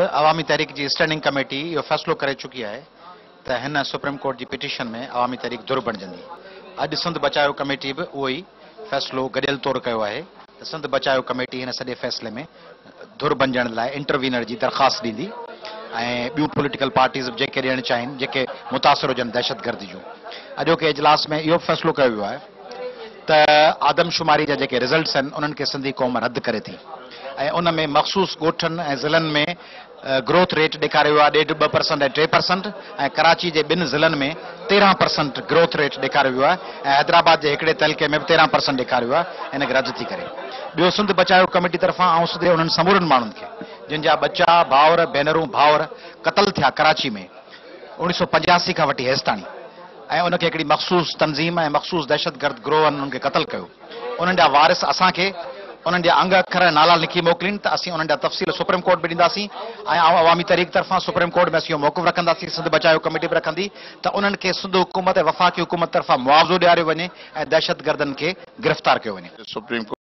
عوامي تحريڪ جي standing committee اهو فيصلو ڪري چڪي آهي ته هن سپريم ڪورٽ جي پٽيشن ۾ عوامي تحريڪ ڌر بڻجندي. اڄ سنڌ بچايو ڪميٽي به اهو ئي فيصلو گڏيل طور ڪيو آهي ته سنڌ بچايو ڪميٽي هن سڄي فيصلي ۾ ڌر بنجڻ لاء انٽروينر جي درخواست ڏيندي ۽ ٻيون پوليٽيڪل پارٽيز به جيڪي ڏيڻ چاهين جيڪي متاثر هجن دهشتگردي جون. اڄوڪي اجلاس ۾ اهو به فيصلو ڪيو ويو آهي ته آدمشماري جا جيڪي رزلٽس آهن انهن کي سنڌي قوم رد ڪري ٿي ۽ ان ۾ مخصوص ڳوٺن ۽ ضلعن ۾ گروٿ ريٽ ڏيکاريو ويو آهي ڏيڍ 2% ۽ 3% ۽ ڪراچي جي ٻن ضلعن ۾ 13% گروٿ ريٽ ڏيکاريو ويو آهي ۽ حيدرآباد جي هڪڙي تعلقي ۾ به 13% ڏيکاريو ويو آهي ان کي رد ٿي ڪري. ٻيو سنڌ بچايو ڪميٽي طرفان آئون سڌي انهن سمورن ماڻهن کي جن جا ٻچا، ڀائر، ڀينرون، ڀائر قتل ٿيا ڪراچي ۾ 1985 کان وٺي هيستاڻي ۽ ان کي هڪڙي مخصوص تنظيم ۽ مخصوص دهشتگرد گروهن انهن کي قتل ڪيو. انهن جا وارث اسان کي انهن جا انگ اکر ۽ نالا لکي موڪلين ته اسين انهن جا تفصيل سپريم ڪورٽ ۾ ڏينداسين ۽ آئون عوامي تحريڪ طرفان سپريم ڪورٽ ۾ اسين اهو موقف رکنداسين سنڌ بچايو ڪميٽي به رکندي ته انهن کي سنڌ حڪومت ۽ وفاقي حڪومت طرفان معاوضو ڏياريو وڃي ۽ دهشتگردن کي گرفتار ڪيو وڃي. سپريم.